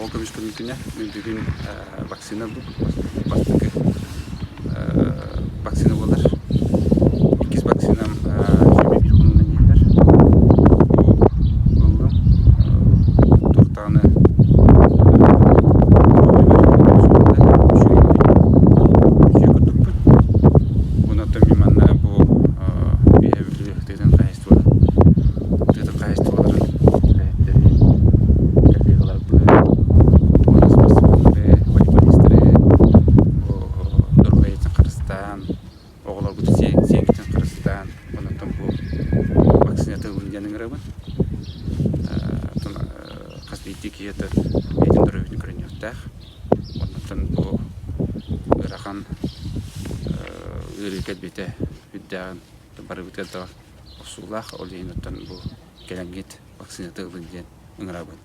Оҕо көмүскэлин күнэ. Мин бүгүн вакцина ылбыт. Бастакы вакцина буолар. Иккис вакцинам 21 хонугунан иһиллэр. Бу ыллым. Туох даҕаны үчүгэй курдукпун. Онон мин манна бу Үөһээ Бүлүү тыатын хаһаайыстыбатын тыатын хаһаайыстыбаларын үлэһиттэрин, коллегаларбын, уонна спортсменнары, волейболистары бу доруобуйатын харыстаан, оҕолорбутун сиэҥкитин харыстаан, онтон бу вакцината ылын диэн ыҥырабын. Оттон хас биирдии киһи бэйэтин доруобуйатын көрүнүөхтээх. Онтон бу ыарахан ыарыы кэлбитэ үрдээҕин барыбытыгар да охсуулаах, ол иһин оттон бу кэлэҥҥит вакцината ылын диэн ыҥырабын.